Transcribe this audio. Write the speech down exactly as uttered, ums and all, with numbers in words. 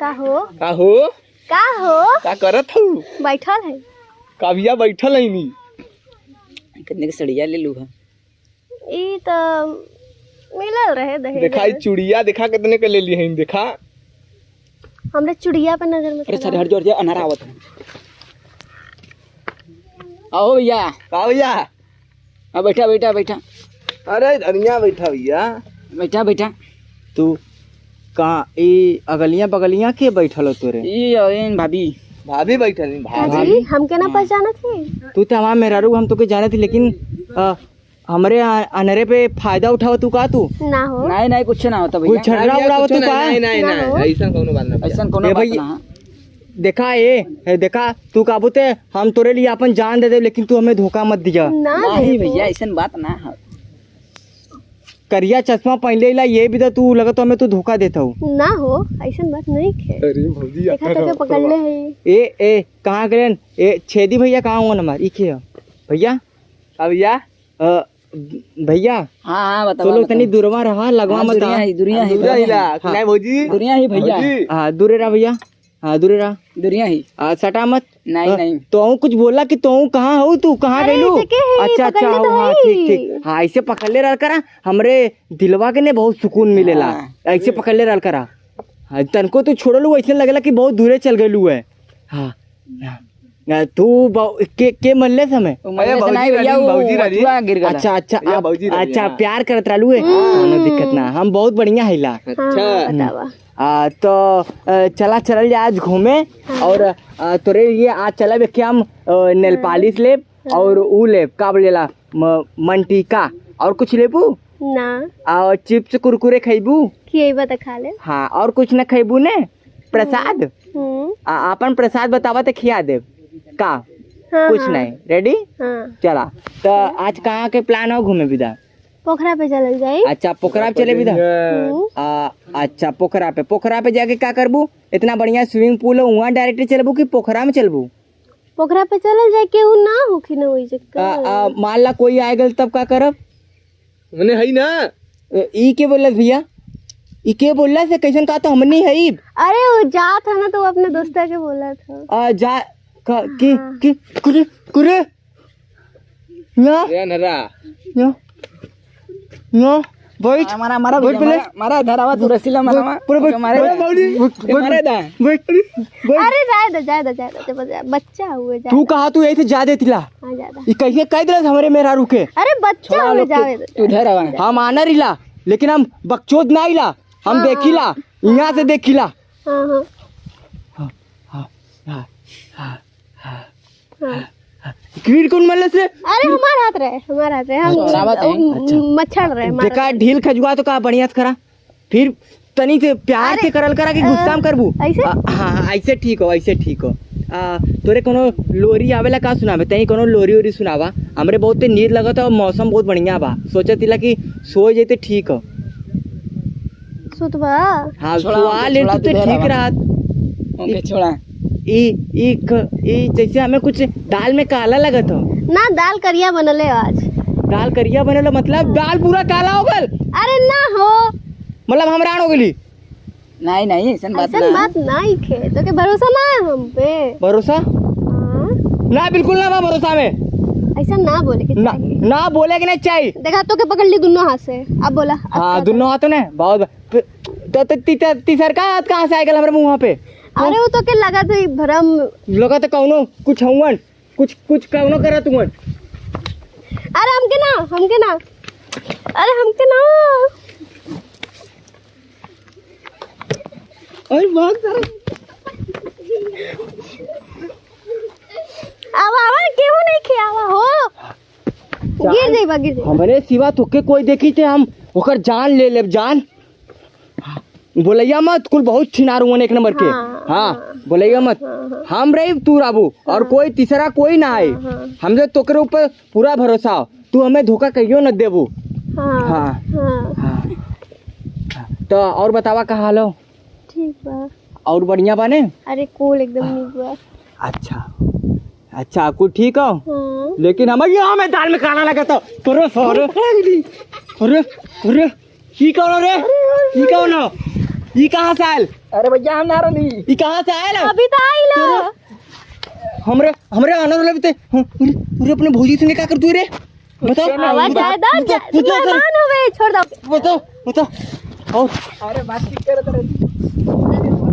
का हो? का हो? का हो? का करत हऊ? बैठल है। का भैया बैठल है नी? कितने के सड़िया ले लू है? ई त मिलल रहे दहेज देखा, ई में। चुड़िया देखा कितने के ले ली है, देखा। हमरे चुड़िया पे नजर मत अरे, लगा। हट जा, हट जा, अनारा आवत है। आओ भैया। का भैया? हाँ, बैठा, बैठा, बैठा। अरे, धनिया बैठा भैया। बैठा, बैठा। तू का, ई अगलिया बगलिया के बैठल हो तोरे? ई अइन भाभी। भाभी बैठल हैं, भाभी। भाभी? हमके ना हाँ। पहचानत ही? तू तो हमार मेहरारू, हम तोके जानत ही, लेकिन, अ, हमरे अ-, अनरे पे फायदा उठावत तू का तू? ना हो। नहीं, नहीं, कुछ ना होता भैया। कुछ झगड़ा नहीं, उड़ावत कुछ तू नहीं, का? नहीं, नहीं, ना नहीं, हो। ऐसा कोनो बात ना भैया। ऐसा कोनो ए बात भैया, ना है। देखा ए, ए देखा, तू काबू ते हम तोरे लिए अपन जान दे दे, लेकिन तू हमें धोखा मत दिया। ना नहीं दे भैया, दो। ऐसन बात ना है। करिया चश्मा पहनले ला, ये भी तो तू लगत हमें तू धोखा देत हऊ। ना हो, ऐसन बात नहीं खे। अरे भौजी, देखा तो के पकड़ ले है। ए, ए, कहाँ गलेन? ए, छेदी भैया कहाँ हुआ हमार? ई के है? भैया? का भैया? अ, भैया, हाँ, हाँ, बतावा, तो लोग बतावा। तनी दुरवा रहा, लगवा हाँ, मत दुरिया आ। ही, दुरिया ही, दुरिया ही दुरिया ला। ही। हाँ। नहीं भौजी। दुरिया ही भैया। भौजी। हाँ, दूरे रहा भैया। हाँ, दूरे रहा। दुरिया ही। आ, सटा मत। नहीं, हाँ, नहीं। तो कुछ बोला कि तो कहाँ हो तू, कहाँ अरे, गइलू? ऐसे के है, अच्छा, अच्छा, पकड़ ले तो हाँ, है। ठीक, ठीक। हाँ, ऐसे पकड़ ले रहा करा, हमरे दिलवा के ने बहुत सुकून मिलेला। हाँ। ऐसे पकड़ ले रहा करा। हाँ, तनको तू छोड़लू, ऐसे लगेला कि बहुत दूरे चल गइलू है। हाँ, हाँ। आ, तू ब-, के, के मल्ले समय? वो मल्ले अरे, से भौजी नहीं भैया, रहली, वो भौजी रहली। मथुआ गिर गला। अच्छा, अच्छा, भैया, आप, भौजी रहली, अच्छा, हाँ। प्यार करत रहलू है? हम्म। कोनो दिक्कत ना, हम बहुत बढ़िया हैला। अच्छा। हाँ, बतावा। आ, तो, अ, चला, चलल जाए आज घूमे। हाँ। और, अ, तोरे लिए आज चलब एक हम, अ, nail हाँ। polish लेब हाँ। और ऊ लेब, का बोलेला, म-, मंटिका। और कुछ लेबू? ना। और chips कुरकुरे खइबू? खियैबा त खा ले। हाँ, और कुछ ना खइबू ने? प्रसाद? हम्म। आ, आपन प्रसाद बतावा त खिया देब। का? हाँ, कुछ हाँ। नहीं। Ready? हाँ। चला। तो आज कहाँ के plan हो घूमे बिदा? पोखरा पे चलल जाई। अच्छा, पोखरा पे चले बिदा? हम्म। आ, अच्छा, पोखरा पे, पोखरा पे जाके का करबू? इतना बढ़िया swimming pool है, वहाँ direct चलबू कि पोखरा में चलबू? पोखरा पे चलल जाए, केहू ना होखी ना वही चक्कर। आ, आ, मान ला कोई आ गल तब का करब? मने हई ना। ए, ई के बोलस भैया? ई के बोलस से कैसन का तो हमनी हई? अरे वो जात है ना तो वो अपने दोस्ता के बोला था। आ, जा, का, की, हाँ। की, कुरे, कुरे। ना? ए अनहरा। ना? ना? बैठ। मारा, मारा बैठ भैया, पहले। मारा, मारा, इधर आवा, तू रसीला बैठ, मारा। पूरा बैठ। ओके, मारे बैठ, दा। बैठ, ए, बैठ, मारे दा। बैठ, बैठ। अरे जाए दे, जाए दे, जाए दे, जाए दे, बच्चा हुए, जाए तू दे। कहा तू यही से जा देतिला? हाँ, जाए दे। ई कैसे कह दिला हमरे मेहरारू के? अरे बच्चा छोड़ा हुए, लोग के, जाए दे। तू इधर आवा। हम आना रिला, लेकिन हम बकचोद ना आइला, हम हाँ, देखिला, हाँ। यहाँ से देखिला। हाँ, हाँ। हाँ, हाँ, हाँ, हाँ। हाँ। हाँ। कीड़ कौन मरले से? अरे, हमार हाथ रहे, हमार हाथ रहे। हम अच्छा। सावत है। हम अच्छा। मच्छर रहे, हमार देखा, हाथ। ढील खजुआ तो का बढ़िया से करा। फिर तनी से प्यार अरे, से करल करा कि अ, गुस्सा में करबू? ऐसे? आ, हाँ, हाँ, ऐसे ठीक हो, ऐसे ठीक हो। आ, तोरे कोनो लोरी आवेला का सुनावे? तनी कोनो लोरी ओरी सुनावा। हमरे बहुत नींद लगत है और मौसम बहुत बढ़िया बा। सोचत हिला कि सो जैते ठीक हो। सुतबा? हाँ, छोड़ा, सुआ ले छोड़ा तू दे ते दे ठीक रहा। रहत। ओके, ई, छोड़ा। ई, ई क-, ई जैसे हमें कुछ दाल में काला लगत हो। ना, दाल करिया बनले आज। दाल करिया बनले मतलब दाल पूरा काला हो गल? अरे ना हो। मतलब हम रान हो गली? नहीं, नहीं, ऐसन बात ऐसन ना। बात नहीं खे, तो के भरोसा ना है हम पे? भरोसा? हाँ। ना, बिल्कुल ना बा भरोसा में। ऐसा ना बोले के ना, चाहिए। ना बोले के नहीं चाहिए। देखा, तो के पकड़ ली दोनों हाथ से। अब बोला, अब हाँ, क्या दोनों करूँ? हाथों ने, बहुत बा-, तो, तो ती-, ती-, तीसर का हाथ कहाँ से आएगा हमरे मुँह पे? अरे, वो तो के लगा तो भरम। लगा तो कौनो कुछ हुवन, कुछ, कुछ कौनो करा तुमन। अरे, हमके ना, हमके ना, अरे, हमके ना। अरे, बहुत सारा। आवा, आवा, केहू नहीं खे, आवा हो। गिर जाइबा, गिर जाइबा। हमरे सिवा तोके कोई देखी ते हम ओकर जान ले लेब, जान। बोलैया मत, कुल बहुत छिनार हुवन एक नंबर के। हाँ, हाँ, हाँ। बोलैया मत। हाँ, हाँ। हम रही, तू रहबू, और हाँ। कोई तीसरा कोई ना आए। हाँ, हाँ। हमसे तोकरे ऊपर पूरा भरोसा हो, तू हमें धोखा कहियो न देबू। हाँ, हाँ। हाँ। हाँ। हाँ। तो और बतावा का हाल हो? ठीक बा। और बढ़िया बाने? अरे cool एकदम नीक बा। अच्छा, अच्छा, कुल ठीक हो? हाँ। लेकिन हम यहाँ में दाल में काला लगा तो, अरे, अरे, अरे, अरे, ई कौन हो रे? ई कौन हो? ई कहाँ से आयल? अरे भैया, हम ना रहली। ई कहाँ से आयल? अभी तो आइल। तू हमरे, हमरे आनर वाला भी ते, हम, पूरे, पूरे अपने भौजी से का कर तू रे? बताओ, आवाज बताओ, आया था, बताओ, जा-, बताओ, बताओ, मेहमान हो गए, छोड़ दो। बताओ, बताओ। और अरे बातचीत करत रहली।